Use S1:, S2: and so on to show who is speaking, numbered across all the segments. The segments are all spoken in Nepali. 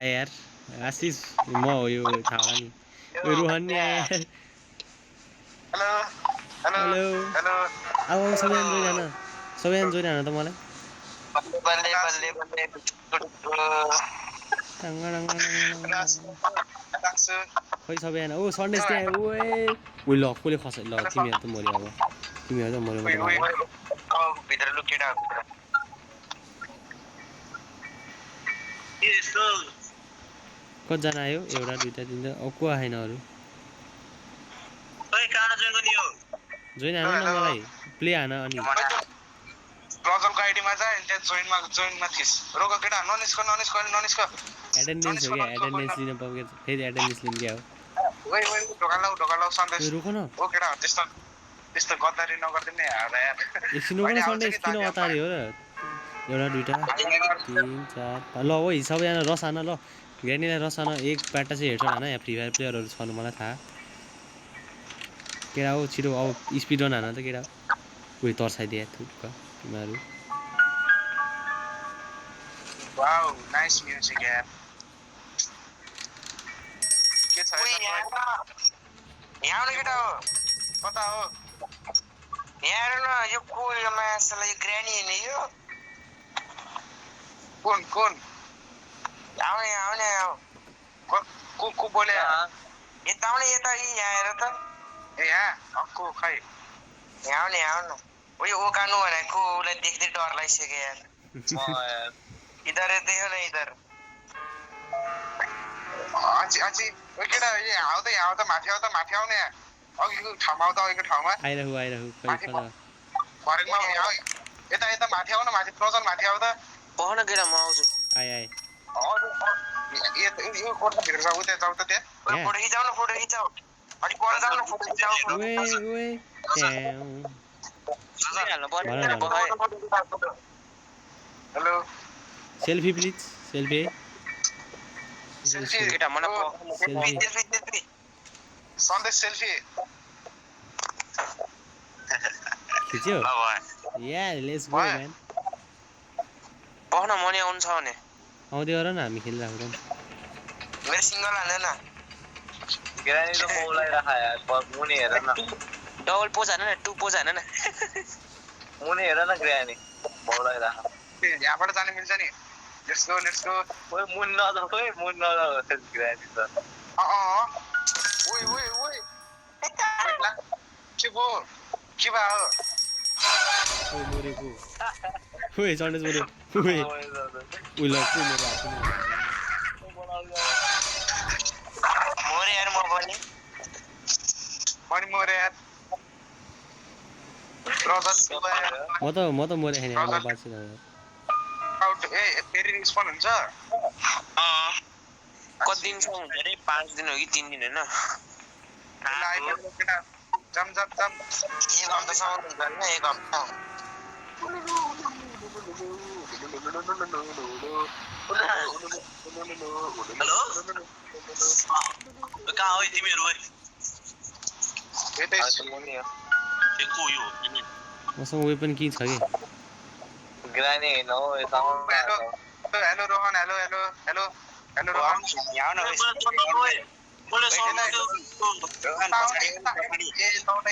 S1: यार आशिष म हो यो थाहा होला नि ओ रोहन नि आयो यार
S2: हेलो हेलो
S1: हेलो
S2: हेलो
S1: अब सबैजना जोइन हान त मलाई
S2: बल्ले बल्ले बल्ले
S1: खै सबैजना ओ सन्डेस त्यहाँ आयो ओए उयो ल कसले खस ल तिमीहरू त मऱ्यो अब तिमीहरू त मऱ्यो म त लाग्यो
S2: भित्र लु केटा
S1: कतिजना आयो एउटा दुईटा तिनवटा अब को आएन अरू जोइन हान न मलाई प्ले हान अनि
S2: गजलको आइडीमा जा त्यहाँ जोइनमा थिस रोक केटा ननिस्क
S1: एटेन्डेन्स हो क्या एटेन्डेन्स लिन पाउँछ फेरि एटेन्डेन्स लिनु क्या हो
S2: ओइ ढोका लाउ सन्देश
S1: रोक न
S2: ओ केटा त्यस्तो गद्दारी नगर्दिने यार
S1: एकछिन रोक न सन्डेस किन अतार्यो र एउटा दुईटा तिन चार ल ओइ सबैजना रस हान ल ग्रानीलाई रस हान एक बाटा चाहिँ हेर्छ हान यहाँ फ्री फायर प्लेयरहरू छन् मलाई थाहा केटा हो छिटो अब स्पिड रन हान त केटा उयो तर्साइदिए थुक्क तिमीहरू
S2: वाउ नाइस म्युजिक यार के छ यहाँ केटा हो कता हो यहाँ हेर न यो को यो मासला यो ग्रानी हैन यो कुन आउने को बोले यता आउने यता यहाँ हेर त ए यहाँ अक्को खै यहाँ आउने ओ यो ओकानु भनेको उसलाई देख्दै डर लागिसक्यो यार इधर देखो न इधर आछि ओ केटा यहाँ आउ त माथि आउने अघिको ठाउँमा आउ त अघिको ठाउँमा
S1: आइरहु खै कता
S2: भरेकमा यता माथि आउन माथि प्रजन माथि आउ त पहन केटा म आउँछु
S1: आए
S2: यो कोठा भित्र जाऊ त्यहाँ जाऊ त त्यहाँ फोटो खिचाउ अनि पर जाऊ न फोटो खिचाउ
S1: ओए
S2: हेलो
S1: सेल्फी प्लिज सेल्फी
S2: केटा मलाई सेल्फी सन्देश सेल्फी
S1: खिच्यो या लेट्स गो म्यान
S2: पहन मनी आउँछ भने
S1: आउँदै गर न हामी खेलिरहेको त
S2: मेरो सिंगल हाल्दैन ग्रानी त मौलाई राखा यार मुनि हेर न डबल पोज हान न टु पोज हान न मुनि हेर न ग्रानी मौलाई राखा यहाँबाट जाने मिल्छ नि लेट्स गो ओए मुन नजाऊ ग्रानी त ओइ के भयो के भयो
S1: ओइ मरेको ओइ सन्डेस मरे ओइ ल को मेरो हात
S2: मोरे यार म पनि मोरे यार
S1: म त मरे छैन यार म बाँच्छु
S2: आउट ए फेरि रिस्पन हुन्छ कति दिन सम्म हुन्छ रे 5 दिन हो कि 3 दिन हैन जम एक हप्तासम्म हुन्छ हैन एक हप्ता हेलो कहाँ हो तिमीहरू
S1: मसँग वेपन के छ कि
S2: ग्रानी हैन हो हेलो रोहन हेलो रोहन यहाँ न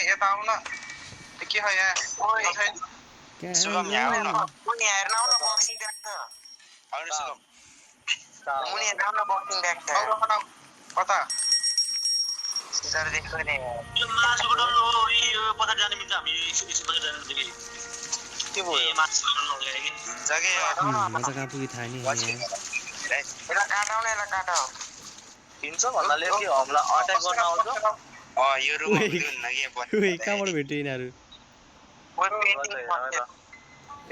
S2: यता आउन के हो यहाँ शुभम यहाँ हेर्न आउन बक्सिङ देख्छ आउनु शुभम मुनि हेर्न आउन बक्सिङ देख्छ कता सिजर देख्छ नि यो मासुको डल्लो हो यो पछाडि जाने मिल्छ हामी यसो बजार जानु मिल्छ के भयो मासु जगे
S1: म त कहाँ पुगी थाहा नि
S2: एला काटाउ हिन्छ भन्नाले के हमला अट्याक गर्न आउँछ यो रुममा हुन्न के
S1: ओइ कहाँबाट भेट्यो यिनीहरू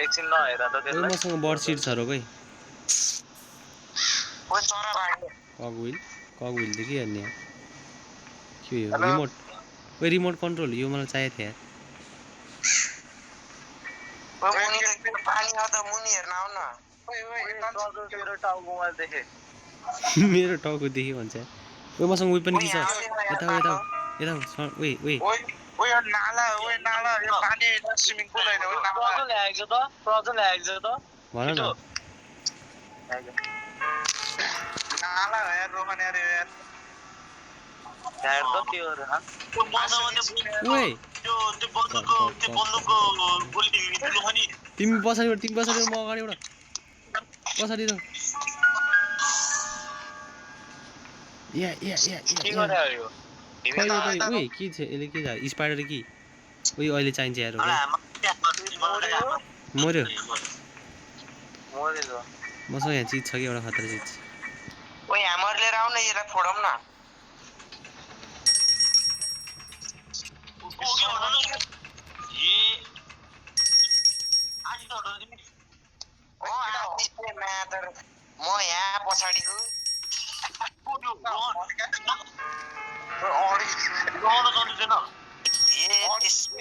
S2: एकछिन नहेर त त्यसलाई
S1: मसँग बर्ड सिट छ रोकै
S2: ओइ चरा भाग्यो
S1: कगविल त के गर्ने के यो रिमोट ओइ रिमोट कन्ट्रोल यो मलाई चाहिएको थियो
S2: मुनि त पानी छ त मुनि हेर्न आउ न मेरो टाउकोमा देखे
S1: मेरो टाउको देखे भन्छ ओइ मसँग वेपन के छ यता
S2: ओइ नाला यो पानी स्विमिङ पुल हैन हो नाला प्रजल ल्याएको छ त
S1: भन न
S2: साला हो यार रोहन यार यार यार तो के हो र हां त्यो मसँग
S1: ओए
S2: त्यो बन्दुकको गोली निक्ल्यो भने
S1: तिमी पछाडि म अगाडिबाट पछाडि र या
S2: के गरे यो
S1: खै यो त ओए के छ यसले के छ स्पाइडर कि ओइ अहिले चाहिन्छ यार मर्यो मसँग यहाँ चिज छ कि एउटा खतरा चिज
S2: ओइ ह्यामर लिएर आउ न यसलाई फोडौँ न म यहाँ पछाडि छु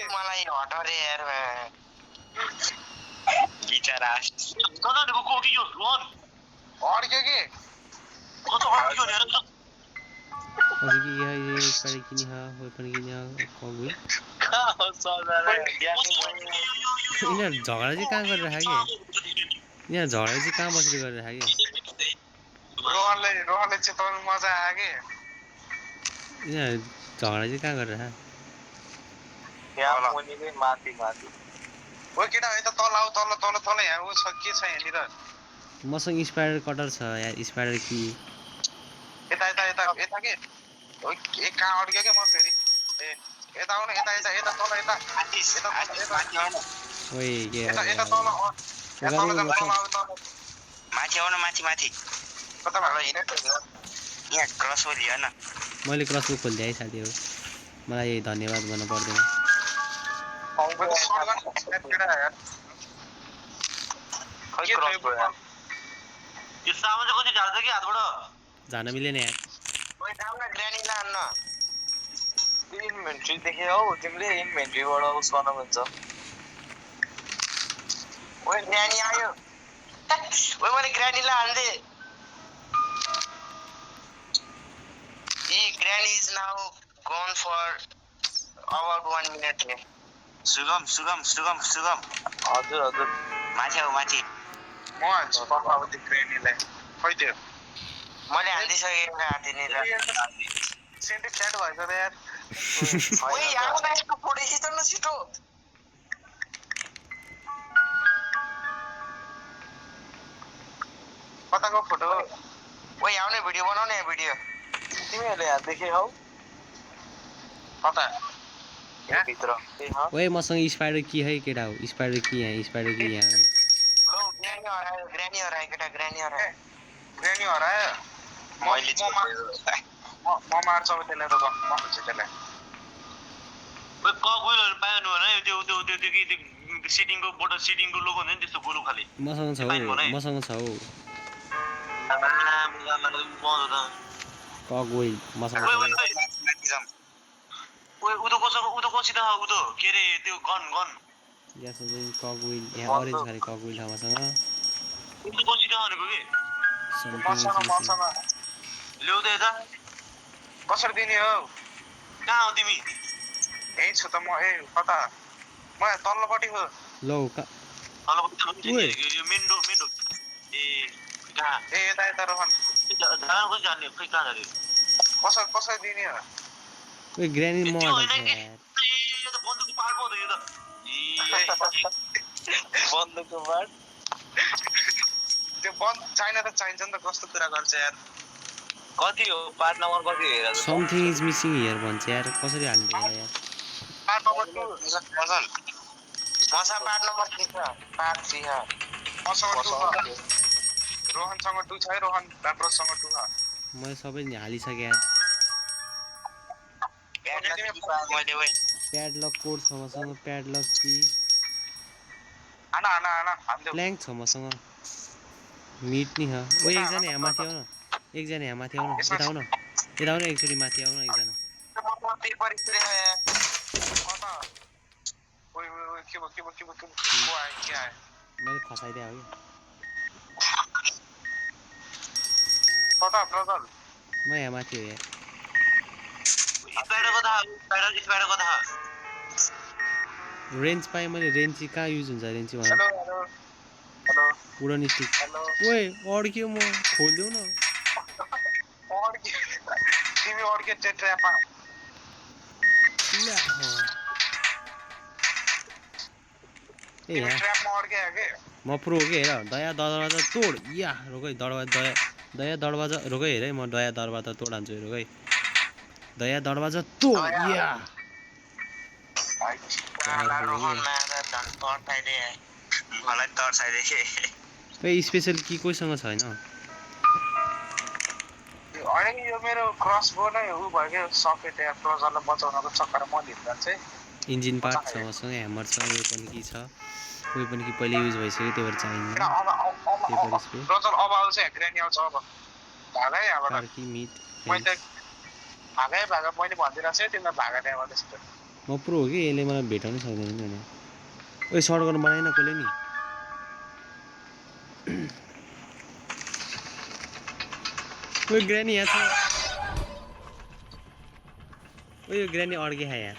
S2: मलाई हट रे यार बिचरा अड्क्यो कि
S1: अझै के यो स्पाइडर किनी हा वेपन किनी हा कगुल यिनीहरू झगडा चाहिँ कहाँ गरिरहेको कि यहाँ झगडा चाहिँ कहाँ बसेर गरिरहेको कि
S2: रोहनले चेताउनु मजा आयो कि
S1: यिनीहरू झगडा चाहिँ कहाँ गरिरहेको
S2: माथि ओ केटा यता तल आऊ तल यहाँ उ छ के छ यहाँनिर
S1: मसँग स्पाइडर कटर छ यार स्पाइडर कि
S2: यता के ओ एक कहाँ अड्क्यो के म फेरि ए यता आउन यता तल यता
S1: ओए के
S2: यता तल माथि आउन माथि कता भयो यहाँ क्रसबो लियो न
S1: मैले क्रसबो खोलिदिएँ है साथीहरू मलाई धन्यवाद भन्न पर्दैन जान मिलेन यार
S2: इन्भेन्ट्री देखे हौ तिमीले इन्भेन्ट्रीबाट उस गर्न भन्छ ओए ग्रानी आयो ओए मैले ग्रानीलाई हाल्दे Granny is now gone for about 1 minute. Sugam. हजुर माथि आऊ माथि म हाल्छु पापा अब त्यो ग्रेनीलाई खै त्यो मैले हालिदिसकेको हातिनीलाई सेन्टी च्याट भएछ त यार ओइ यहाँ यसको फोटो खिच्न न छिटो कताको फोटो ओइ आउने भिडियो बनाउने भिडियो तिमीहरूले यहाँ देखे हौ कता यहाँ भित्र
S1: ओए मसँग स्पाइडर कि है केटा हो स्पाइडर कि यहाँ
S2: लो ग्रानी हरायो केटा ग्रानी हरायो मैले म मार्छु अब त्यसलाई त म खोज्छु त्यसलाई ओइ कगुलहरु पाउनु भने त्यो सिटिङको बोटल सिटिङको लोगो हुन्छ नि त्यस्तो गोलो खाली
S1: मसँग छ हौ कगुल मसँग
S2: ओइ उदो कोसित उदो के रे त्यो गन
S1: यस चाहिँ कगुल यहाँ अरेन्ज खाले कगुल छ मसँग
S2: उदो कोसित भनेको के मसँग ल्याउ त यता कसरी दिने हो कहाँ हो तिमी यही छु त म कता म तल्लोपट्टि हो
S1: लौ
S2: तल्लोपट्टि यो मेन डोर ए कहाँ यता रोहन जान खोइ जान्ने खोइ कहाँ जाने कसरी दिने हो
S1: ओइ ग्रानी म
S2: बन्दुकको पार्ट पो यो त बन्दुकको पार्ट त्यो बन्द चाहिन त चाहिन्छ नि त कस्तो कुरा गर्छ यार कति हो पार्ट नम्बर कति हेर
S1: समथिङ इज मिसिङ हियर भन्छ यार कसरी हाल्ने होला यार
S2: पार्ट नम्बर 2 मसा पार्ट नम्बर 3 छ पार्ट 3 छ मसँग 2 छ रोहनसँग 2 छ है रोहन राम्रोसँग 2 छ
S1: मैले सबै हालिसके यार प्याडलक कोड छ मसँग प्याडलक कि
S2: आना
S1: प्ल्याङ्क छ मसँग मिट नि हो ओ एकजना यहाँ माथि आउन यता आउन एकचोटि माथि आउन एकजना मैले खसाइदिए हो कि म यहाँ माथि हो यार रेन्ज पाएँ मैले रेन्ज चाहिँ कहाँ युज हुन्छ रेन्ज चाहिँ उडन स्टिक ओए अड्क्यो म खोलिदेऊ न
S2: अड्के ट्र्यापमा
S1: ला हो ए
S2: तिमी
S1: यहाँ
S2: ट्र्यापमा अड्के के
S1: म प्रो हो कि हेर दया दरवाजा तोड या रोक है दरवाजा दया दरवाजा रोक है हेर है म दया दरवाजा तोड हान्छु रोक है दया दरवाजा तोड या
S2: मलाई तर्साइदे के
S1: ए स्पेशल की कोहीसँग छैन
S2: होइन यो मेरो क्रसबो नै उ भयो के सकेट या क्लोजरलाई बचाउनको चक्करमा म भित्र चाहिँ
S1: इन्जिन पार्ट छ मसँग ह्यामर छ उयो पनि कि छ उयो पनि कि पहिले युज भइसक्यो त्यही भएर चाहिन्न पेपर स्प्रे
S2: क्लोजर अब आउँछ ग्रेनी आउँछ अब भागै यहाँबाट
S1: कार्की मिट
S2: मैले भागै मैले भनिदिरहेको छु तिमीलाई भागा त्यहाँबाट त्यस्तो
S1: म प्रो हो कि यसले मलाई भेटाउनै सक्दैन नि होइन ओइ सर्ट गर्न बनाएन कसले नि ओइ ग्रेनी यहाँ छ ओइ यो ग्रेनी अड्के खा यहाँ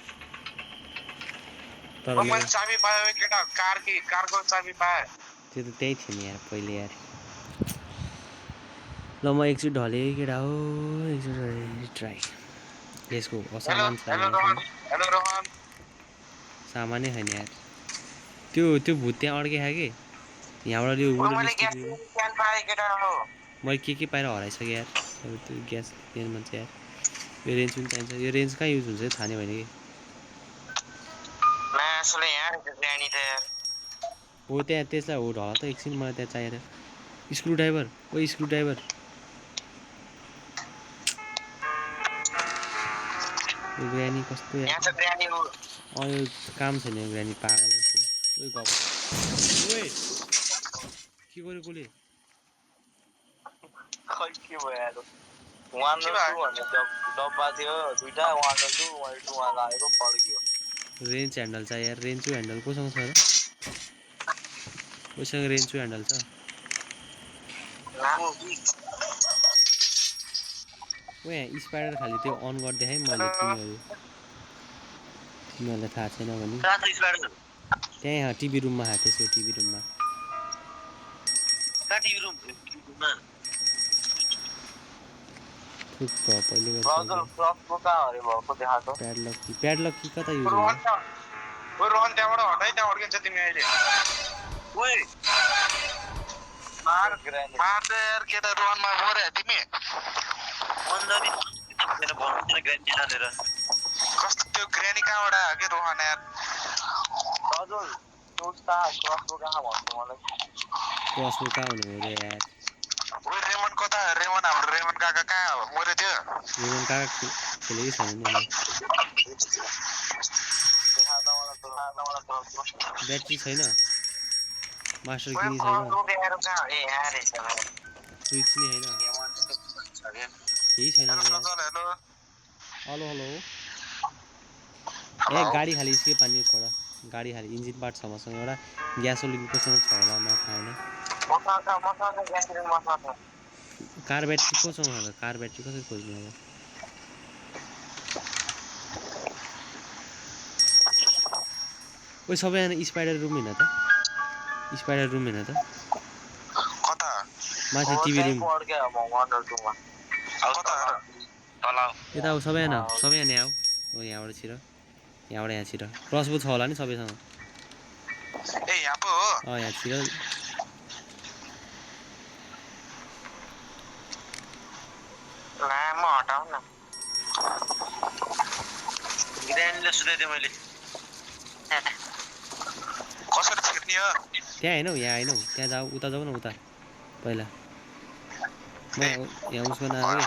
S1: तर
S2: मैले चाबी पाएँ केटा कारको चाबी पाएँ
S1: त्यो त त्यही थियो नि यार पहिले यार ल म एकचोटि ढलेँ केटा हो एकचोटि ट्राई यसको असामान छ
S2: हेलो रोहन
S1: सामानै छैन यार त्यो भूत त्यहाँ अड्के खा कि यहाँबाट यो उडो निस्कियो मैले के पाएर हराइसकेँ यार अब त्यो ग्यास लिने मान्छे यार यो रेन्ज पनि चाहिन्छ यो रेन्ज कहाँ युज हुन्छ थाहा नै भएन कि हो त्यहाँ त्यसलाई हो ढल त एकछिन मलाई त्यहाँ चाहिएर स्क्रु ड्राइभर ओ स्क्रु ड्राइभर यो ग्रानी कस्तो यार यो काम छैन यो ग्रानी पागल जस्तो ओइ गफ ओइ के गर्यो कसले
S2: खै के भयो 1 र 2 भन्ने डब्बा थियो दुईटा 1 र 2 मैले 2 मा लागेको पड्क्यो
S1: रेन्ज ह्यान्डल छ यार रेन्जको ह्यान्डल कोसँग छ र कोसँग रेन्जको ह्यान्डल छ ओ यहाँ स्पाइडर खाली त्यो अन गरिदिएँ है मैले तिमीहरूलाई थाहा छैन भने त्यहाँ टिभी रुममा हात त्यसको टिभी रुममा थुक्क पहिले प्याडलक कि कता युज हुन्छ
S2: रोहन त्यहाँबाट हटाइ त्यहाँ अड्किन्छ तिमी अहिले मार यार केटा रोहनमा मरे तिमी कस्तो त्यो ग्रेनी कहाँबाट आयो के रोहन यार हजुर क्रसबो कहाँ भन्छु मलाई
S1: क्रसबो कहाँ हुनु हो रे यार
S2: ओइ रेमन कता रेमन हाम्रो रेमन काका कहाँ मरे त्यो
S1: रेमन काका खेलेकै छैन नि ब्याट्री छैन मास्टर किनी छैन स्विच नि हैन केही छैन हेलो हेलो ए गाडी खाली के पानी छोड गाडी खाली इन्जिन पार्ट छ मसँग एउटा ग्यासोलिन कोसँग छ होला म थाहा छैन कार ब्याट्री कोसँग छ कार ब्याट्री कसरी खोज्नु अब ओइ सबैजना स्पाइडर रुम हैन त स्पाइडर रुम हैन त
S2: कता
S1: माथि टिभी रुम यता आऊ सबैजना आऊ ओ यहाँबाट छिर यहाँबाट यहाँ छिर क्रसबो छ होला नि सबैसँग
S2: ए यहाँ पो हो
S1: यहाँ छिर
S2: लामो हटाउ न ग्रानीले सुताइदिए मैले कसरी छिर्ने हो
S1: त्यहाँ हैन यहाँ हैन त्यहाँ जाऊ उता जाऊ न उता पहिला म यहाँ उसको न आऊ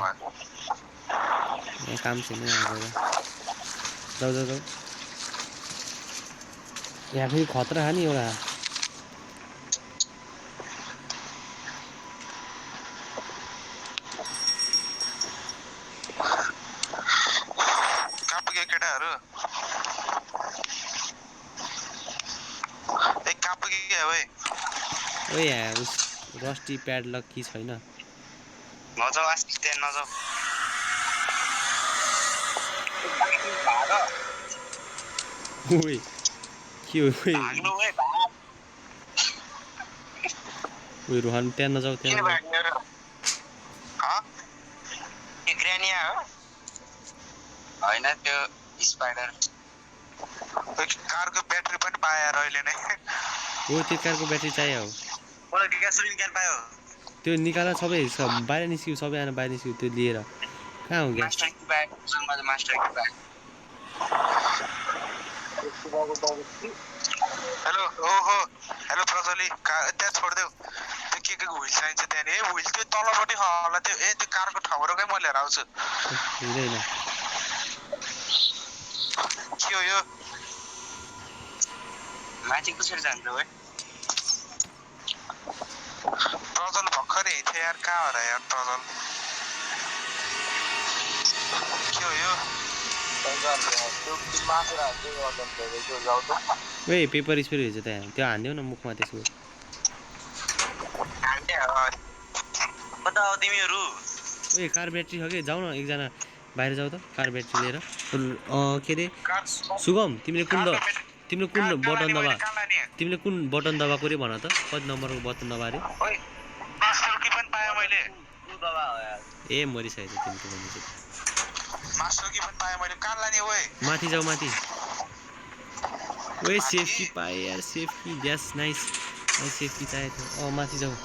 S1: यहाँ काम छैन यहाँ गएर जाऊ जाऊ जाऊ यहाँ फेरि खतरा छ नि एउटा
S2: केटाहरू एक काप के ओए
S1: ओए यहाँ उस रस्टी प्याडलक कि छैन
S2: नजाऊ आस्ते त्यहाँ नजाऊ
S1: ओए के हो ओए रोहन त्यहाँ नजाऊ त्यहाँ
S2: हैन त्यो स्पाइडर कारको ब्याट्री पनि पाए यार अहिले नै
S1: हो त्यो कारको ब्याट्री चाहियो हो
S2: मलाई ग्यासोलिन क्यान पायो
S1: त्यो निकाल सबै बाहिर निस्क्यौ सबै आएर बाहिर निस्क्यौ त्यो लिएर कहाँ हो ग्यास
S2: मास्टर की पाए मैले मास्टर की पाए हेलो ओहो हेलो प्रजली त्यहाँ छोड्देऊ त्यो के व्हिल चाहिन्छ त्यहाँ ए व्हिल त्यो तलपट्टि होला त्यो ए त्यो कारको ठाउँरकै म लिएर आउँछु
S1: हुँदैन
S2: के हो यो माथि कसरी जान्छ ओए प्रजल भर्खरै हिँड्थ्यो यार कहाँ हो र यार प्रजल के हो यो
S1: ए पेपर स्प्रे हुन्छ त्यहाँ त्यो हान्देऊ न मुखमा त्यसको
S2: कता हो तिमीहरू
S1: ए कार ब्याट्री छ कि जाऊ न एकजना बाहिर जाऊ त कार ब्याट्री लिएर के अरे सुगम तिमीले कुन बटन दबा तिमीले कुन बटन दबाएको रे भन त कति नम्बरको बटन दबा रे
S2: मास्टर की पनि पाएँ मैले
S1: ए मरिसकेको तिमीको भन्नु चाहिँ
S2: मास्टर की पनि पाएँ मैले कहाँ लाने ओए
S1: माथि जाऊ माथि ओए सेफ्टी पाए यार सेफ्टी द्याट्स नाइस सेफ्टी चाहिएको थियो माथि जाऊ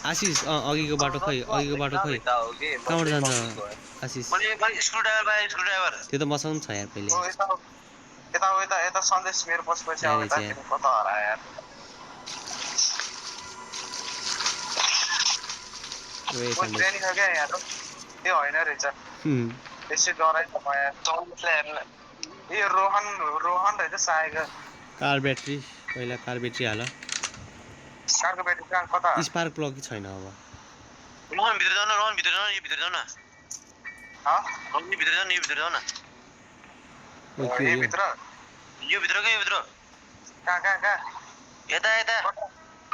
S1: आशिष अघिको बाटो खै कहाँबाट जान्छ आशिष त्यो त मसँग छ यार पहिले
S2: यता सन्देश मेरो पछि आउ यता कता हरा यार
S1: ओए
S2: ट्रेनिङ हो क्या यहाँ त त्यो होइन रहेछ त्यसै डराइ चौबिसलाई हेर्न ए रोहन रहेछ सायको
S1: कार ब्याट्री पहिला कार ब्याट्री हाल
S2: कारको ब्याट्री कहाँ कता
S1: स्पार्क प्लग कि छैन अब
S2: रोहन भित्र जाऊ न यो भित्र जाऊ न यो भित्र जाऊ न यो भित्र यो भित्र कहाँ यता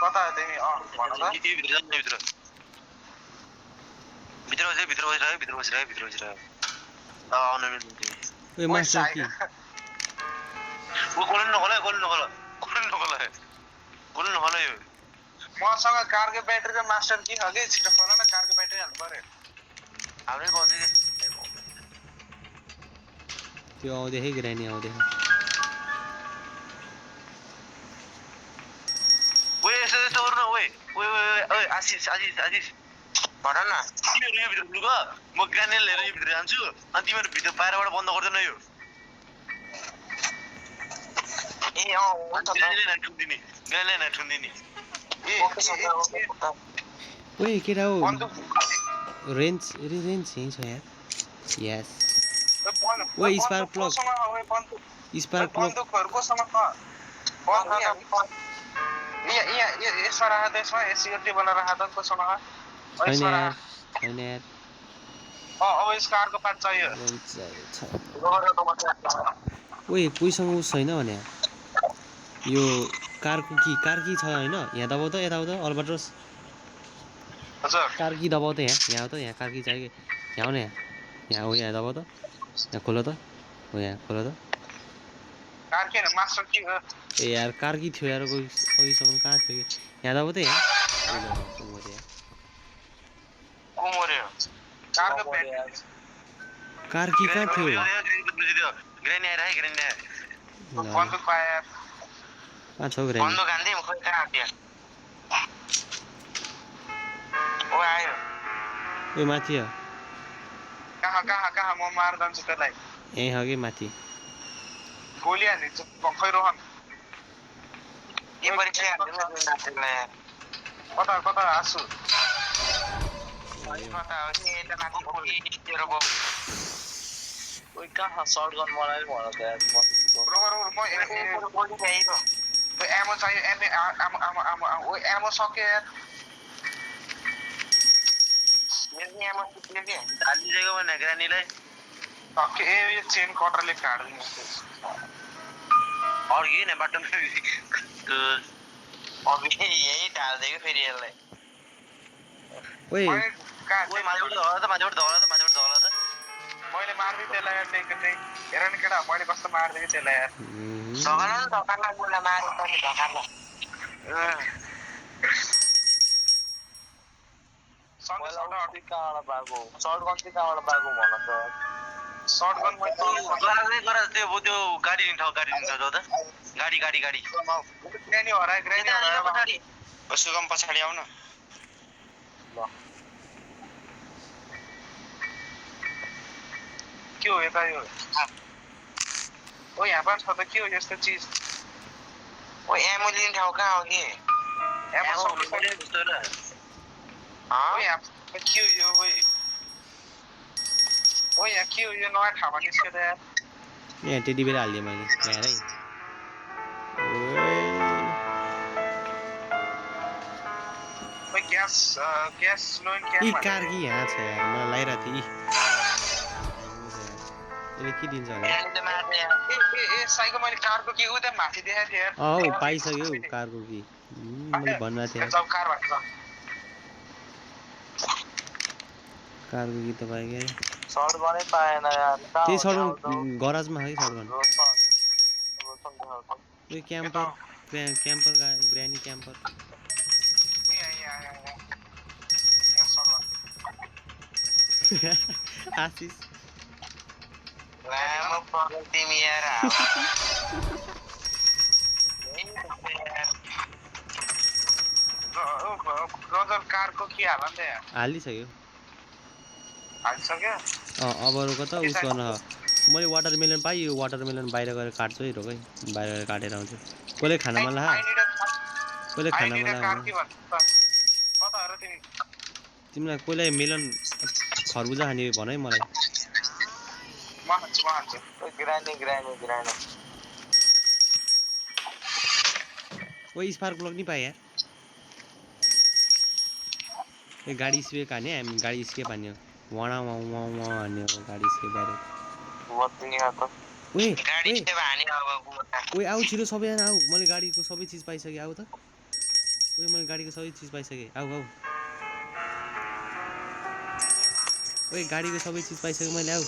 S2: कता तिमी भन त भित्र जाऊ न भित्र बसिरह्यो आउन मिल्दैन
S1: ओए मास्टर की
S2: गोल्डन नखोला यो मसँग कारको ब्याट्री र मास्टर की हो कि छिटो खोला न कारको ब्याट्री हाल्नु पर्यो हाल्नै पर्छ
S1: त्यो आउँदै है ग्रानी आउँदै
S2: ओए यस्तो गर्नु ओए आशिष भन न तिमीहरू यो भित्र लुग म ग्रानेल लिएर यो भित्र जान्छु अनि तिमीहरू भित्र बाहिरबाट बन्द गर्दैन यो ए ग्रानेल ठुन्दिने
S1: ओए केटा हो रेन्ज यही छ यार यस ओए स्पार्क प्लग
S2: बन्दुकहरु कोसँग छ यसमा राख त यसमा सिक्युरिटी बनाएर राख त कोसँग
S1: छैन यार
S2: अब यसको अर्को पार्ट चाहियो
S1: ओए कोहीसँग उस छैन भने यो कार की छ हैन यहाँ दबाउ त यता आउ त अल्बाट्रोस
S2: हजुर
S1: कार की दबाउ त यहाँ आउ त यहाँ कार की चाहियो यहाँ आउ न यहाँ हो यहाँ दबाउ त यहाँ खोलो त हो यहाँ खोलो त
S2: कार के मास्टर की
S1: ए यार कार की थियो यार कोहीसँग कहाँ थियो कि यहाँ दबाउ त यहाँ कार की कहाँ थियो
S2: ग्रेनी आएर है ग्रेनी बन्दुक पाए
S1: कहाँ छ ग्रेनी
S2: बन्दुक हान्दै म खोइ कहाँ आयो ओ आयो
S1: ओए माथि हो
S2: कहाँ म मार दिन्छु त्यसलाई
S1: यही हो कि माथि
S2: गोली हालिदिन्छु खै रोहन के परीक्षा हाल्दैन कता आसु कहाँ सर्टगन मलाई भन त एमो चाहियो एमो सक्यो यार हालिदिएको भने ग्रानीलाई यो चेन कटरले काट्दिनु अर्किन बाटो यही ढालिदिएको फेरि यसलाई मैले मारिदिएँ त्यसलाई यार हेर नि केटा मैले कस्तो मारिदिएँ त्यसलाई यार ढकाल्ला गोला मारेँ पनि ढकाल्ला सन्देश कहाँबाट पाएको सर्टगन चाहिँ कहाँबाट पाएको भन त सर्टगन मैले गरे त्यो गाडी लिन्छ जाउ त गाडी ग्रेनी हरायो पछाडी सुगम पछाडी आउन ल के हो यता यो ओ यहाँ पर छ त के हो यस्तो चीज ओ एमो लिने ठाउँ कहाँ हो के एमो सब जस्तो र ओ यहाँ के हो यो ओइ ओ यहाँ के हो यो नयाँ ठाउँमा निस्क्यो त यार
S1: यहाँ टेडी बेर हाल्दिए मैले यहाँ है
S2: ओइ ग्यास लोइन क्या
S1: ई कार कि यहाँ छ यार मलाई लागिरहेको थियो यसले के दिन्छ होला
S2: ए साइको मैले कारको के उता माथि देखाएको थिएँ यार
S1: पाइसक्यो कारको कि मैले भन्नु थिएँ कारको कि त पाएँ क्या
S2: सर्टगनै पाएन यार
S1: त्यही सर्टगन गराजमा है सर्टगन यो क्याम्पर ग्रानी क्याम्पर आशिष
S2: लामो पर्यो तिमी यार गजल कारको के हाल नि
S1: हालिसक्यो
S2: हालिसक्यो
S1: अब रोक त उस गर्न मैले वाटरमेलन पाएँ यो वाटरमेलन बाहिर गएर काट्छु है रोकै बाहिर गएर काटेर आउँछु कसले खाना मन ला तिमीलाई कसलाई मेलन खरबुजा खाने भन है मलाई ओ स्पार्क प्लग नि पाएँ यार ए गाडी स्केप हान्ने हामी गाडी स्केप हान्ने वडा हान्ने हो गाडी स्केप बाहिर ओए आऊ छिटो सबैजना आऊ मैले गाडीको सबै चिज पाइसकेँ आऊ त ओए मैले गाडीको सबै चिज पाइसकेँ आऊ ओए गाडीको सबै चिज पाइसकेँ मैले आऊ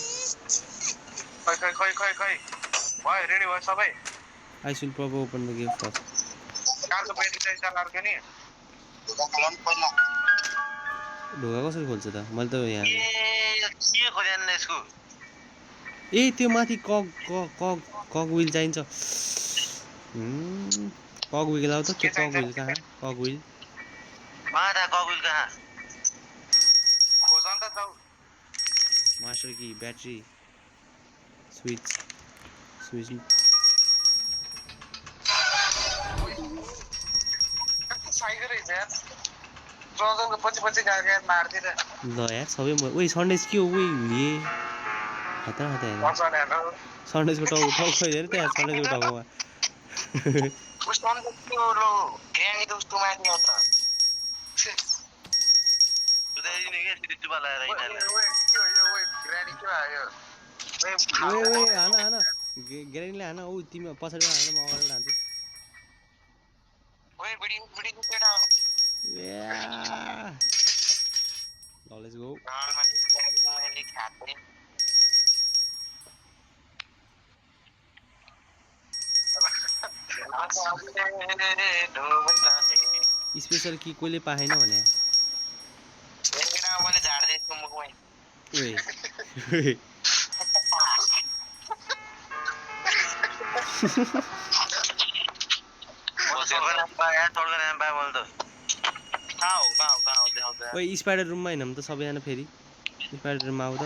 S2: खै भयो रेडी भयो सबै
S1: I should probably open the game first.
S2: कारको ब्याट्री चाहिँ चार्ज नि
S1: ढोका कसरी खोल्छ त मैले त यहाँ
S2: के खोल्दैन यसको
S1: ए त्यो माथि कग व्हील चाहिन्छ कग व्हील लाउ त त्यो कग व्हील कहाँ कग व्हील
S2: माथा कग व्हील कहाँ खोजन त जाऊ
S1: मास्टर की ब्याट्री स्विच ल यार सबै ओइ सन्डेज के हो ओइ हुए हता सन्डेजको टाउको छैन त्यहाँ सन्डेजको टाउकोमा हान ग्रेनीले हान ऊ तिमी पछाडि हान म अगाडि हान्छु Let's go. स्पेशल की कोले पाएन भने
S2: मैले झार्दैछु मुखमै
S1: ओए ओए स्पाइडर रुममा हैनम त सबैजना फेरि स्पाइडर रुममा आउ त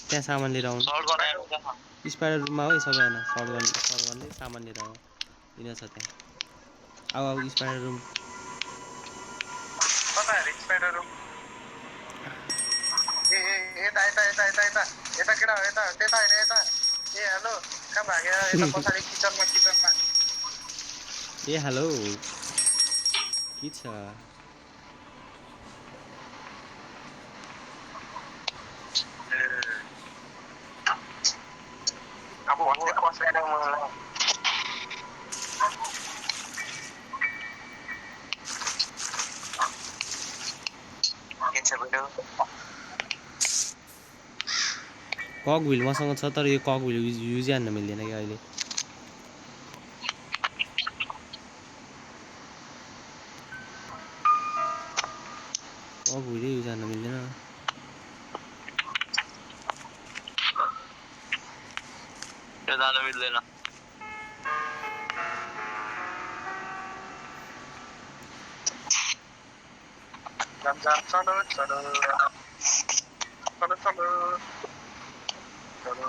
S1: त्यहाँ सामान लिएर आउनु स्पाइडर रुममा हो सबैजना सर्ट गर्ने सामान लिएर आउ किन छ त्यहाँ आउ स्पाइडर रुम
S2: कता रे स्पाइडर रुम ए यता केटा हो यता त्यता हैन यता ए हेलो कहाँ भाग्यो यता पछाडी किचनमा
S1: ए हेलो के छ
S2: अब भन्ने कसैले मलाई के छ बडो
S1: कग व्हील मसँग छ तर यो कग व्हील युज गर्न मिल्दैन कि अहिले भुइँदै जान मिल्दैन
S2: यो जान मिल्दैन चलो चलो चलो चलो चलो चलो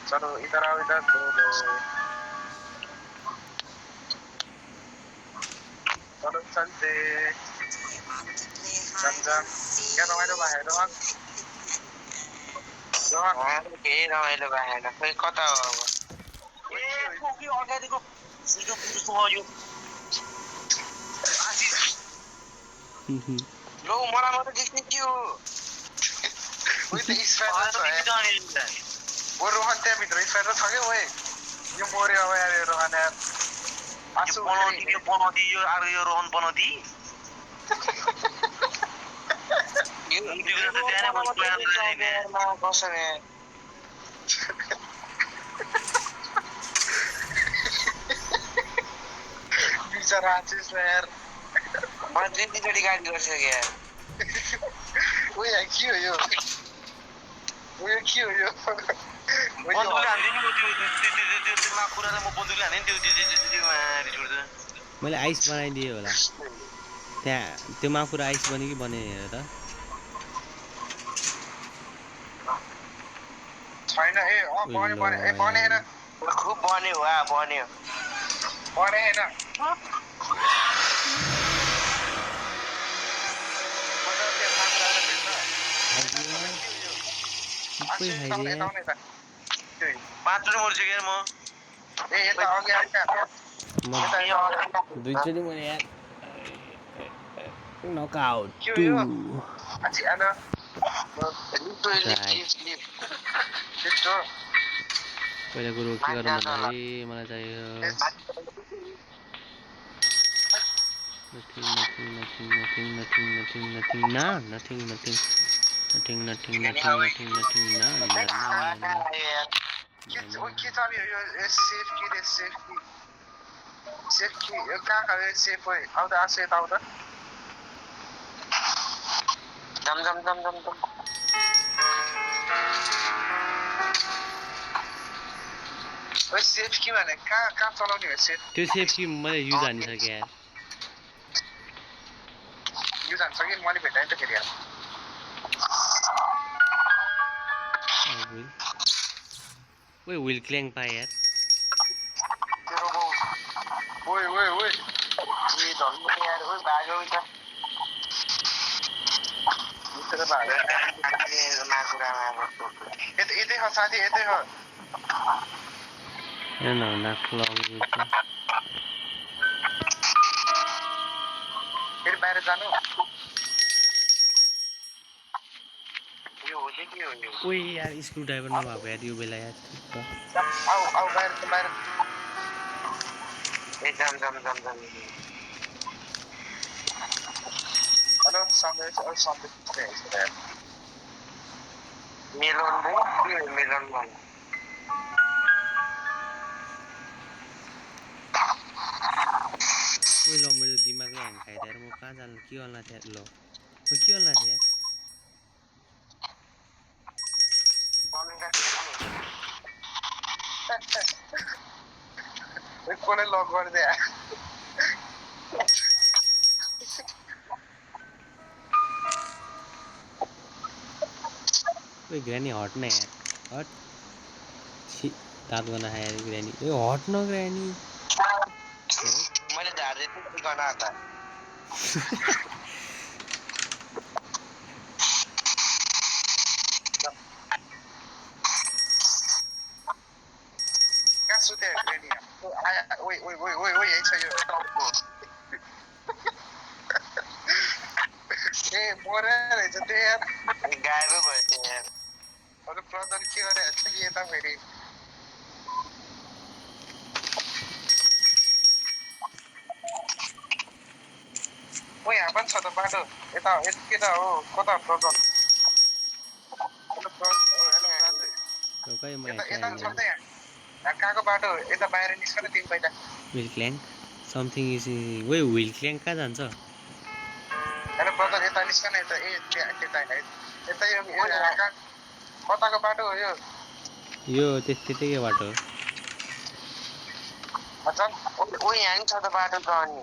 S2: चलो इधर आओ इधर चलो चलते जम क्या रमाइलो भयो रोहन केही रमाइलो भएन खोइ कता हो अब ए कोकी अगाडिको सिधो पुरुष हो यो लो मलाई मात्र देख्ने के हो उही त स्पाइडर छ ओ रोहन त्यहाँभित्र स्पाइडर छ क्या ओए यो मर्यो अब यार रोहन यार आसु बनाउँदी यो आरो यो रोहन बनाउँदी बिचरा आचिस यार मलाई दुई तिनचोटि गाली गर्छ क्या उयो के हो यो उयो के हो यो बन्दुकले हान्दिन नि त्यो माकुरालाई म बन्दुकले हान्दिन त्यो
S1: मैले आइस बनाइदिएँ होला त्यहाँ त्यो माकुरा आइस बन्यो कि बनेन हेर त
S2: छैन ए बनेन खुब बन्यो वा बन्यो बनेन पाँचचोटि मर्छु क्या म ए यता अघि
S1: दुईचोटि मैले यार नकआउट पहिला कुरो के गरौँ भन्दाखेरि मलाई चाहियो
S2: के चल्यो यो सेफ कि रे सेफ कि यो कहाँ सेफ हो आउ त आसु यता आउ त जम ओए सेफ कि भने कहाँ चलाउने हो सेफ
S1: त्यो सेफ कि मैले युज हानिसकेँ यार
S2: युज हानिसकेँ मैले भेटाएँ नि त फेरि यार
S1: ओए व्हील क्ल्याङ पाए यार
S2: ओए ए धन्नु यार ओए भाग्यो त मित्र भाग्यो यतै हो साथी यतै हो
S1: हेर्न नाक लगाउनु
S2: फेरि बाहिर जानु यो हो कि हो यो
S1: ओए यार स्क्रू ड्राइभर नभएको यार यो बेला यार
S2: आउ बाहिर ए जम हेलो सन्देश मेलन भन
S1: ओए ल मेरो दिमागलाई ह्याङ खाइदिएर म कहाँ जानु के गर्नु थिएँ ल म के गर्नु थिएँ यार
S2: कसले लक गरिदिए
S1: ओए ग्रानी हट न यार हट छि दाँत गर्न खाएर ग्रानी ए हट न ग्रानी
S2: मैले झार्दै थिएँ गर्न आता कहाँ सुते ग्रानी ओइ यही छ यो ए मरे रहेछ त्यो यार गायबै भयो त्यो यार अरू प्रदन के गरेछ नि यता फेरि ओ यहाँ पनि छ त बाटो यता केटा हो कता प्रदन यता छ त यहाँ कहाँको बाटो यता बाहिर निस्कन तिन पहिला
S1: व्हील क्ल्याङ समथिङ इज ओए व्हील क्ल्याङ कहाँ जान्छ
S2: अरे ब्रदर यता निस्कन यता त्यता हैन यता यो कताको बाटो हो
S1: यो त्यतिकै बाटो
S2: अच्छा ओ यहाँ छ त बाटो त अनि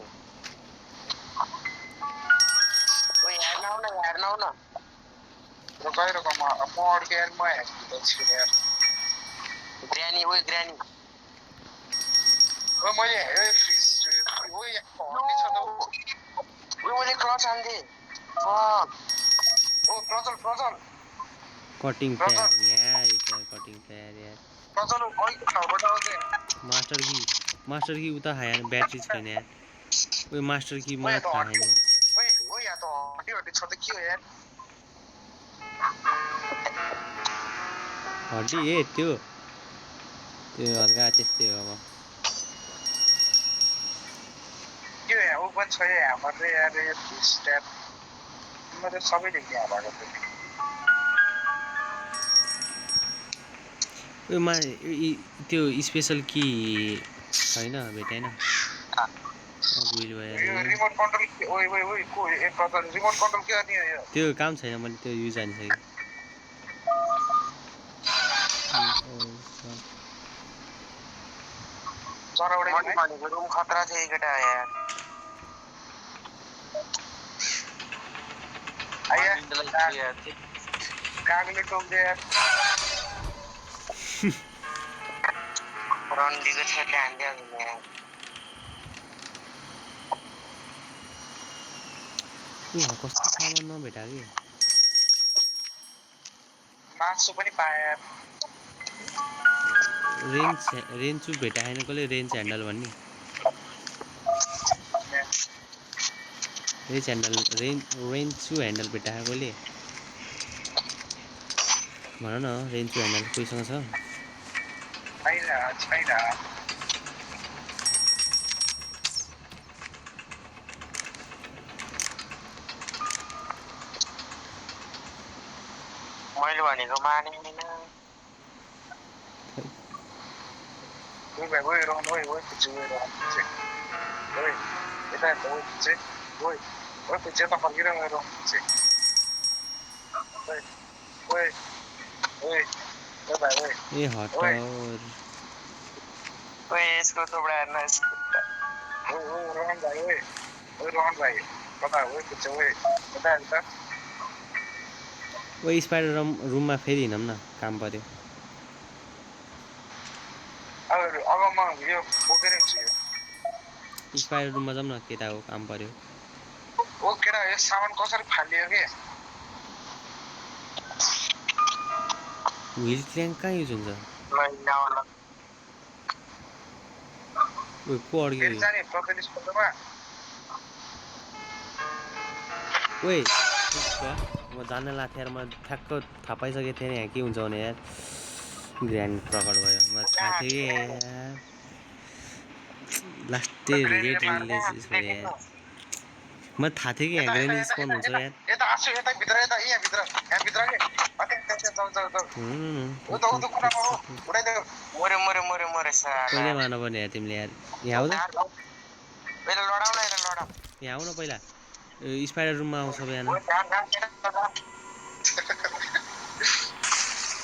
S2: ओ हेर्न आउ न रुक म अड्के यार म हेर्छु यार ग्रानी ओ मैले हेरे फ्रिज ओ यहाँ छ त ओ मैले क्लच हाल्दे ओ प्रजल
S1: कटिङ प्याड यार कटिङ प्याड यार
S2: प्रजल ओइ ठाउँबाट आउँथे
S1: मास्टर की उता है यार बैटरी छैन यार ओए मास्टर की मलाई थाहा छैन
S2: ओइ यहाँ त हड्डी छ त के हो यार
S1: हड्डी त्यो हल्का त्यस्तै हो अब
S2: के हो यहाँ ओपन छ यहाँ मात्रै यार यो स्ट्याप म त सबै देख्ने यहाँ भएको
S1: त्यो स्पेशल की छैन भेटेन
S2: रिमोट कन्ट्रोल ओइ एक प्रकार रिमोट कन्ट्रोल के गर्ने हो यो
S1: त्यो काम छैन मैले त्यो युज हानिसकेँ
S2: चराउडे भनेको रुम खतरा छ केटा यार आया कागले टोक्दे यार रन्डीको छेटले हान्दै हाल्ने यार
S1: कस्तो सामान नभेटा कि
S2: मासु पनि पाए यार
S1: रेन्ज भेटा छैन कसले रेन्ज ह्यान्डल भन्ने रेन्ज ह्यान्डल भेटा कसले भन न रेन्ज ह्यान्डल कोहीसँग छ
S2: छैन मैले भनेको मानेन ओइ भाइ ओइ रोहन ओइ पुच्चे ओइ रोहन पुच्चे ओइ यता ओइ पुच्चे ओइ पुच्चे त फर्किरह ओइ रोहन पुच्चे ओइ भाइ ओइ
S1: ए हट
S2: ओइ यसको थोबडा हेर्न यसको ओइ रोहन भाइ कता ओइ पुच्चे ओइ यता हेर्न त
S1: ओइ स्पाइडर रुममा फेरि हिँडौँ न काम पर्यो
S2: अब म यो बोकेर हिँड्छु यो
S1: स्पाइडर रुममा जाऊँ न केटाको काम पर्यो
S2: ओ केटा यो सामान कसरी फालियो के
S1: व्हील क्र्याङ्क कहाँ युज हुन्छ ओइ को अड्क्यो
S2: फेरि जाने प्रदेश पल्टमा
S1: ओइ म जान लाग्थेँ यार म ठ्याक्क थाहा पाइसकेको थिएँ यहाँ के हुन्छ भने यार ग्रान्ड प्रकट भयो मलाई थाहा थियो कि यार लास्टै लेट रिलिज भयो यार मलाई थाहा थियो कि यहाँ ग्रान्ड स्पन हुन्छ यार
S2: यता आसु यता भित्र यता यहाँ भित्र के मरे साला
S1: पहिले मार्नु पर्ने यार तिमीले यार यहाँ आऊ त
S2: पहिला लडाउन
S1: यहाँ आऊ न पहिला स्पाइडर रुममा आऊ सबैजना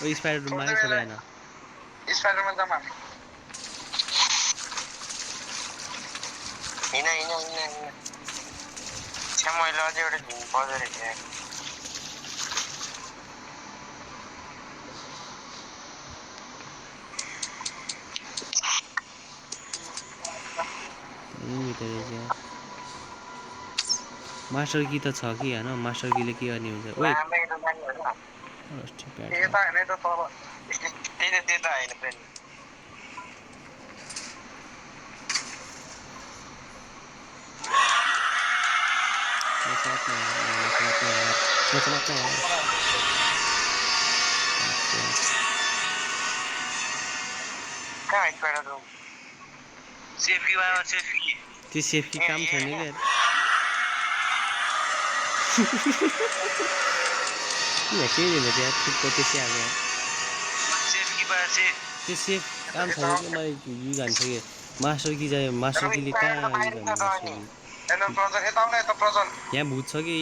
S1: ओ स्पाइडर रुममा आयो सबैजना
S2: स्पाइडरमा जाम हामी हिँड छ्या मैले अझै एउटा झिङ बजेर हिँडेँ
S1: मास्टर की त छ कि हैन मास्टर कीले के गर्ने हुन्छ ओइ
S2: यता हैन त तल त्यता हैन पनि कहाँ स्पाइडर रुम सेफकी वाला सेफकी
S1: त्यो सेफकी काम छैन के यार यहाँ के दिन्छ यार ठिक्क त्यसै हाल्यो
S2: सेफकी बा सेफ
S1: त्यो सेफ काम छैन कि मैले युज हान्छ कि मास्टर की जायो मास्टर कीले कहाँ युज हान्छ मास्टर की
S2: हेलो प्रजन यता आउन यता प्रजन
S1: यहाँ भूत छ कि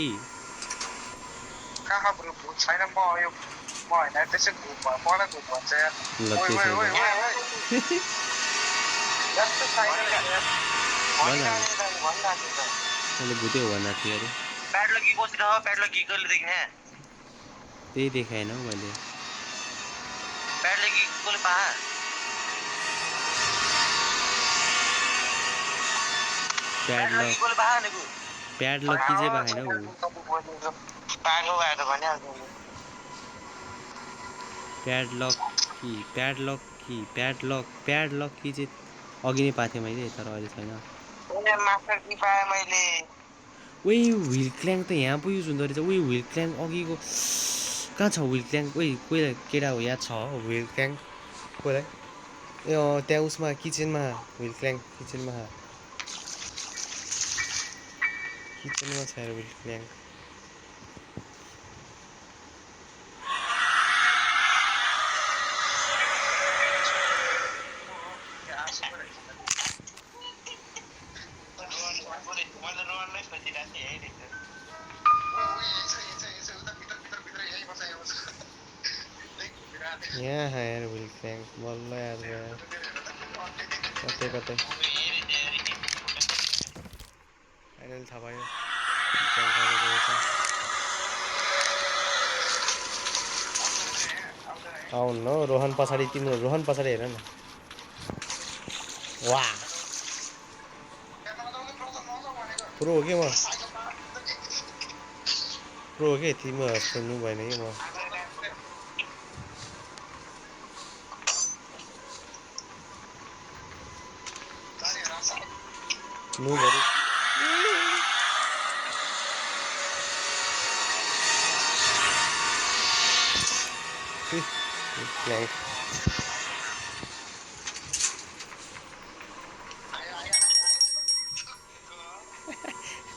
S2: कहाँ भूत छैन म यो म हैन त्यसै भूत भयो मलाई भूत भन्छ यार
S1: ल
S2: ओइ
S1: त्यसो
S2: ओइ
S1: भए
S2: ओइ जस्तो छैन
S1: मैले भूतै हो भनेको थिएँ अरे
S2: प्याडलक की कोसिस हो प्याडलक की कहिले देख्ने
S1: त्यही देखाएन हौ मैले
S2: प्याडलक की कोले पा
S1: प्याडलक
S2: कोले पा नेको
S1: प्याडलक की चाहिँ पाएन हौ
S2: पागो भएर भनिहाल्छ
S1: प्याडलक की चाहिँ अघि नै पाएको थिएँ मैले तर अहिले छैन
S2: मास्टर की पाएँ मैले
S1: उही व्हिल क्ल्याङ त यहाँ पो युज हुँदो रहेछ उही व्हिल क्ल्याङ अघिको कहाँ छ व्हिल क्ल्याङ उही कोही केटा हो याद छ व्हिल क्ल्याङ कोहीलाई ए त्यहाँ उसमा किचनमा व्हिल क्ल्याङ किचनमा छ यार व्हिल क्ल्याङ यहाँ यार व्हिल क्ल्याङ बल्ल याद भयो यार कतै फाइनल थाहा भयो आउनु न रोहन पछाडि तिम्रो रोहन पछाडि हेर न वा प्रो हो कि म प्रो हो कि तिम्रो जस्तो नु भएन कि म नु भरि क्ल्याङ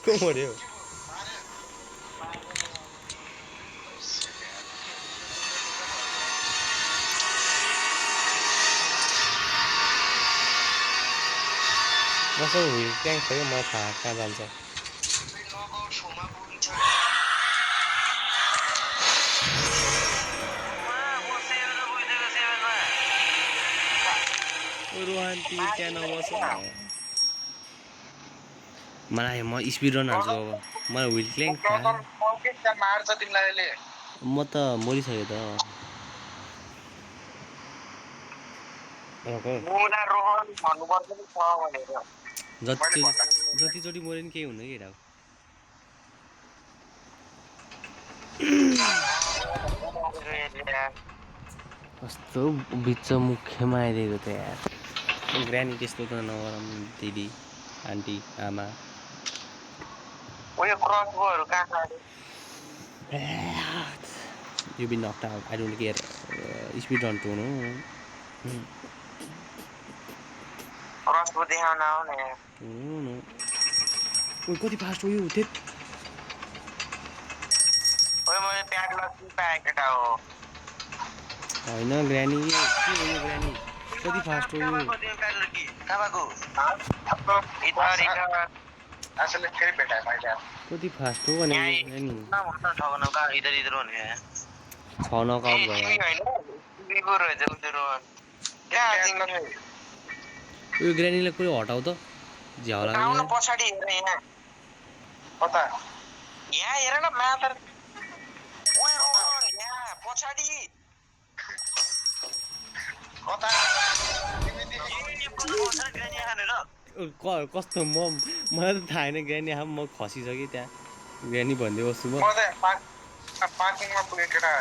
S1: को मऱ्यो मसँग व्हिल क्ल्याङ छ कि मलाई थाहा कहाँ जान्छ रोहन तिमी त्यहाँ नबस मलाई म स्पिड रन हाल्छु अब मलाई व्हिल क्ल्याङ थाहा म त मरिसकेँ त जतिचोटि मऱ्यो नि केही हुन्न कि राव कस्तो बिच मुखमा आइदिएको त यार ग्रानी त्यस्तो त नगरौँ दिदी आन्टी आमा You been knocked out. I don't care. Speed run to no.
S2: क्रसको देखाउन आउने
S1: No. ओइ कति फास्ट हो यो त्यत
S2: ओइ मैले प्याडलक की पाए केटा हो
S1: हैन ग्रानी के हो यो ग्रानी कति फास्ट हो यो
S2: प्याडलक की काबाको इधर असले फेरि भेटाए मैले
S1: कति फास्ट हो भने ग्रानी
S2: न भन्न ठगन का इधर इधर हुने
S1: 6 नकआउट भयो
S2: बिगो रहेछ उनीहरु कहाँ तिमी
S1: यो ग्रानीलाई कुनै हटाउ त झ्याउ लाग्यो
S2: आउन पछाडी हेर यहाँ कता यहाँ हेर न माथर ओइ रोहन यहाँ पछाडी कता तिमी ग्रानी हानेर
S1: कस्तो मलाई त थाहा छैन ग्रानी हाम म खसिसकेँ त्यहाँ ग्रानी भन्दै बस्छु म
S2: पार्किङमा पुगे केटा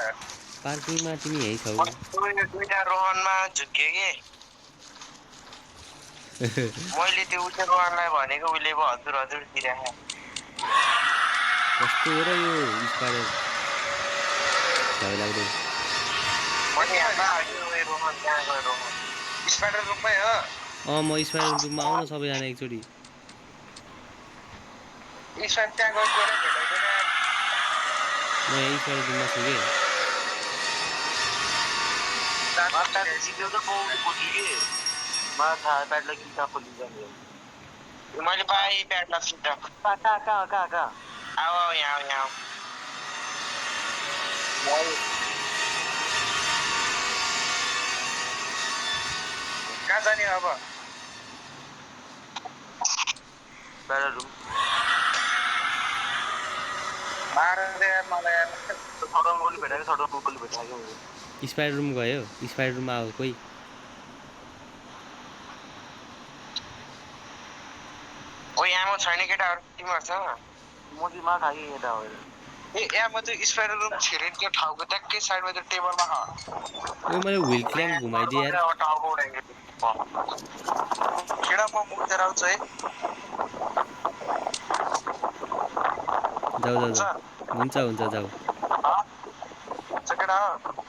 S1: पार्किङमा तिमी यही छौ
S2: दुईटा रोहनमा झुक्के के मैले त्यो उते रोहनलाई भनेको उले पो हजुर हजुर दिइराखे
S1: कस्तो हो र यो स्पाइडर झ्याउ लाग्दो
S2: स्पाइडर रुममै हो
S1: म स्पाइडर रुममा आउन सबैजना एकचोटि
S2: स्पाइडर त्यहाँ गएर भेटाइदैन
S1: म यही स्पाइडर रुममा छु के
S2: जित्यो त पाउनु खोज्यो के मलाई थाहा प्याडलक की कहाँ खोलिन्छ मैले पाएँ प्याड लक्ष्मी त कहाँ आऊ यहाँ कहाँ जाने अब प्याड रुम मारे मलाई थर्ड गोली भेटाएको
S1: स्पाइडर रुम गयो स्पाइडर रुम आऊ कोही
S2: ओइ आमा छैन केटाहरु तिमीहरुसँग मोजीमा खागी यता हो ए यहाँ त्यो स्पाइडर रुम छिरेन त्यो ठाउँको ट्याक्कै साइडमा त्यो टेबलमा
S1: ओए मैले व्हील क्ल्याम्प घुमाइदिए यार
S2: केडा म मुतेर आउँछु है
S1: जाऊ हुन्छ जाऊ
S2: केडा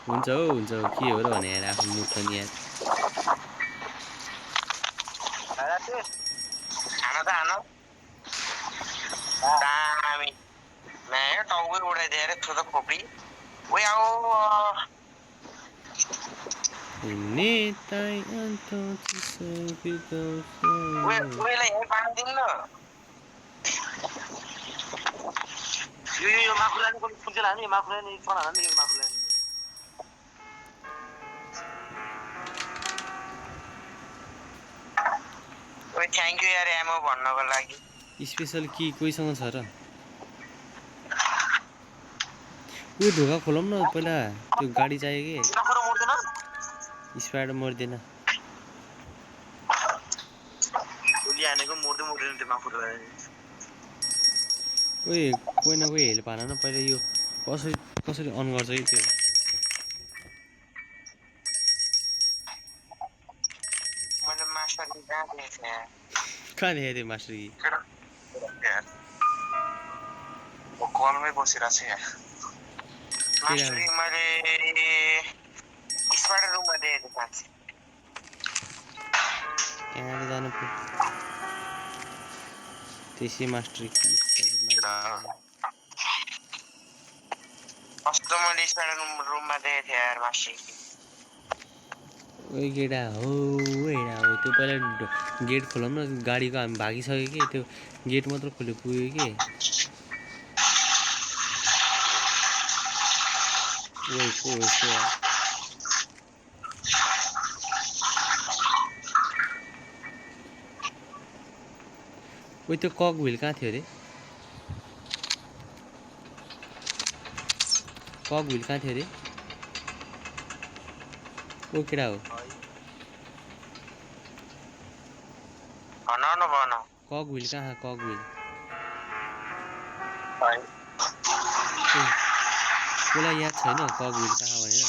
S1: हुन्छ हौ के हो र भने यार आफ्नो मुड त नि यार
S2: खाना त हान दामी मैं टाउको उडाइदिए रे थोड़ा खोपडी ओइ आऊ
S1: नेताई अन्त
S2: ओइलाई यही पानी दिनु न यो माकुरानी को फुल्छ लाने माकुरानी छोडा हान्ने यो माकुरानी ओइ थ्यांक यू यार एमो भन्नको लागि
S1: स्पेशल की कोहीसँग छ र उयो ढोका खोलौँ न पहिला त्यो गाडी चाहियो कि स्पाइडर मर्दैन
S2: गोली हानेको मोर्दैन त्यो माकुरानी
S1: ओए कोही न कोही हेल्प हान न पहिला यो कसरी अन गर्छ कि त्यो
S2: मैले मास्टर की कहाँ देखेँ
S1: कहाँ देखेको थियो मास्टर की
S2: म कलमै बसिरहेको छु यहाँ मास्टर की मैले स्पाइडर रुममा देखेको थिएँ साँच्चै
S1: कहाँ जानु त्यसै मास्टर की
S2: कस्तो मैले स्पाइडर रुममा देखेको थिएँ यार मास्टर की
S1: ओइ केटा हो त्यो पहिला गेट खोलौँ न गाडीको हामी भागिसक्यो कि त्यो गेट मात्र खोल्यो पुग्यो कि ओइ को हो यस्तो यार ओइ त्यो कक व्हील कहाँ थियो अरे ओ केटा हो कक व्हील कहाँ कक व्हील कसलाई याद छैन कक व्हील कहाँ भनेर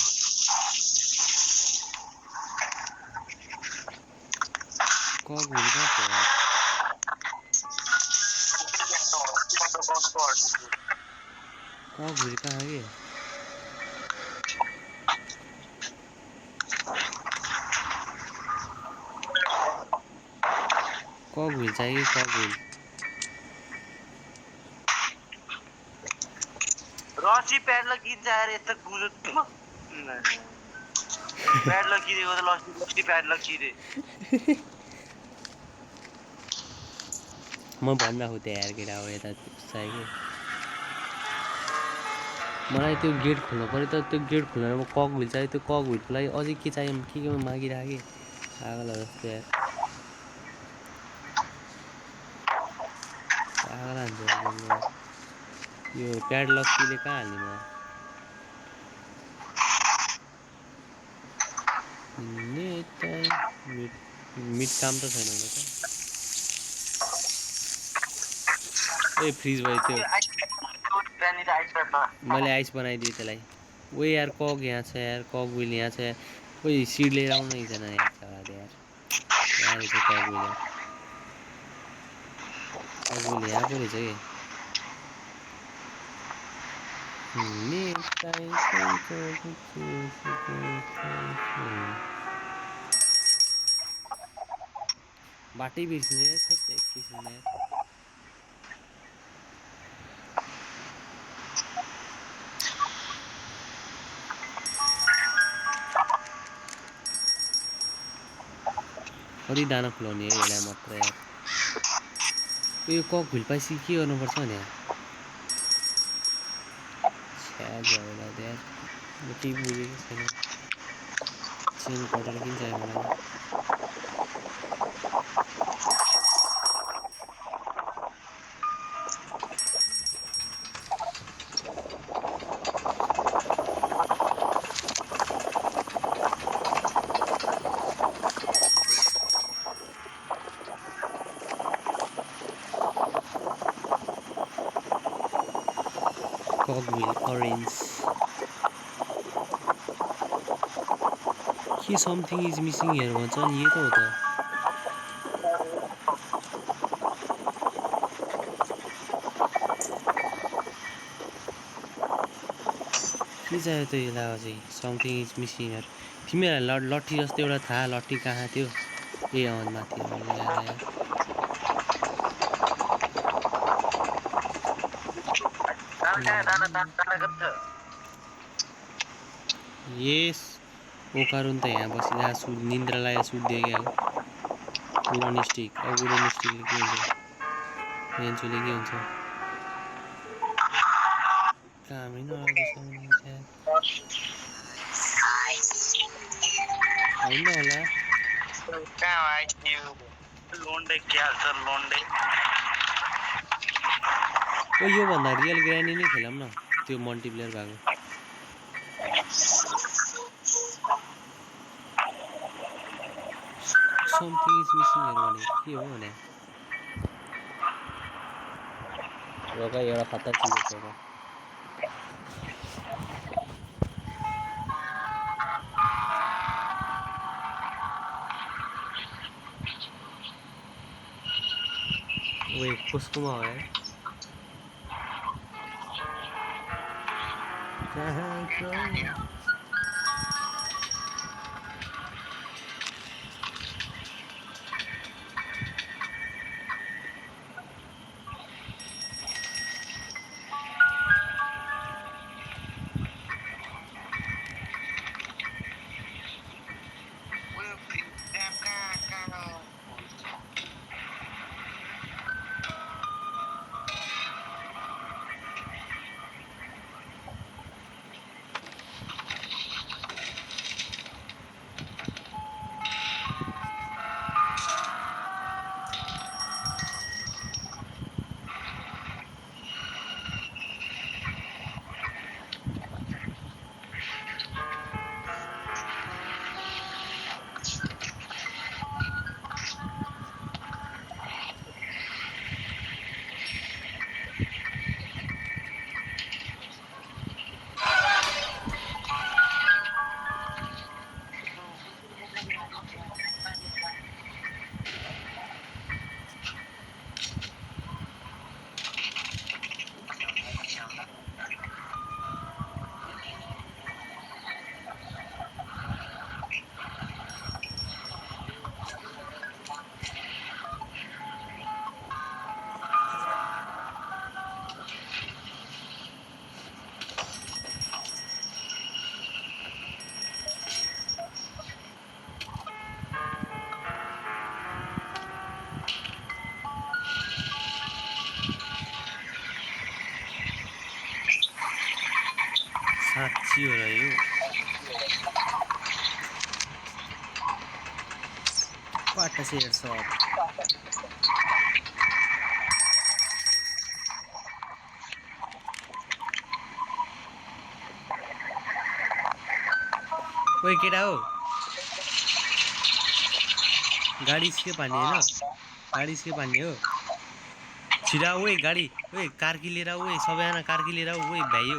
S1: कक व्हील कहाँ थियो यार कक व्हील कहाँ के कक व्हील चाहियो कक व्हील
S2: रसी प्याडलक गीत जाएर यता गुलो प्याडलक किरेको त लस्टी प्याडलक किरे
S1: म भनिरहेको थिएँ यार केटा हो यता चाहियो मलाई त्यो गेट खोल्नु पऱ्यो त त्यो गेट खोलेर म कक व्हील चाहियो त्यो कक व्हीलको लागि अझै के चाहियो के मागिरहेको कि पागल जस्तो यार पागल हान्छ यो प्याडलक किले कहाँ हाल्ने म मिट काम त छैन होला त ए फ्रिज भयो त्यो मैले आइस बनाइदिएँ त्यसलाई ओ यार कक यहाँ छ यार कक व्हील यहाँ छ यार ओइ सिड लिएर आउन एकजना यार यार रहेछ कक व्हील यार कक व्हील यहाँ पो रहेछ कि बाटै बिर्सिन्छ यार खै एकैछिनमा यार कति दाना खुलाउने है यसलाई मात्र यार यो कक भुलपाइसी के गर्नुपर्छ भने छ्याज होला यार म केही बुझेकै छैन चेन कटर किन चाहियो मलाई कक व्हील orange के समथिङ इज मिसिङ हेयर भन्छ नि यही त हो त के चाहियो त यसलाई अझै समथिङ इज मिसिङ हेयर तिमीहरूलाई लट्ठी जस्तो एउटा थाहा लट्ठी कहाँ थियो ए अन माथि ल्याएर यार यस ओकारुन त यहाँ बसिरहेको सुट निन्द्रा लागेको सुत्दियो क्या हो वुडन स्टिक अब वुडन स्टिकले के हुन्छ पेन्चुले के हुन्छ कामै नलाग्दैछ होइन होला ओ योभन्दा रियल ग्रानी नै खेलौँ न त्यो मल्टिप्लेयर भएको समथिङ इज मिसिङहरू भने के हो भने रोका एउटा खतरा चिज छ त ओए कसकोमा हो यार साँच्ची हो र यो What a share shot. ओए केटा हो गाडी के पानी हैन गाडी के पानी हो छिरा ओए गाडी ओए कार कि लिएर ओए सबैजना कार कि लिएर ओए भ्याइयो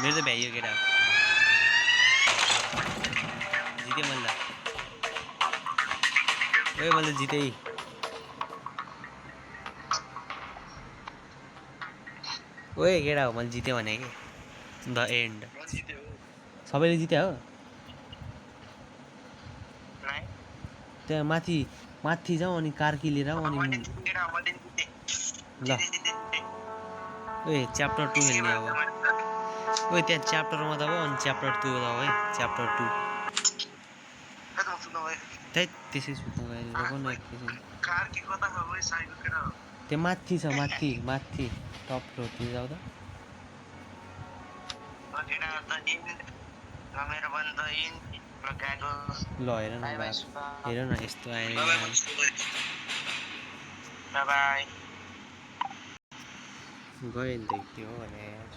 S1: मेरो त भ्याइयो केटा जिते मैले ओए मैले जिते ओए केटा हो मैले जिते भने के द एन्ड सबैले जिते हो त्यहाँ माथि माथि जाऊ अनि कार कि लिएर अनि ल ओए च्याप्टर 2 खेल्ने अब ओए त्यहाँ च्याप्टरमा दबाउ अनि च्याप्टर 2 दबाउ है च्याप्टर 2 त्यही त्यसै सुत्न गएर रोक्नु एकैछिन
S2: कार के कता हो भाइ साइकल केटा हो
S1: त्यो माथि छ माथि माथि टप फ्लोरतिर जाऊ त
S2: केटा त इन मेरो पनि त इन लगाएको
S1: ल हेर न हेर न यस्तो आयो
S2: बाई बाई
S1: गयो नि त के हो भने यार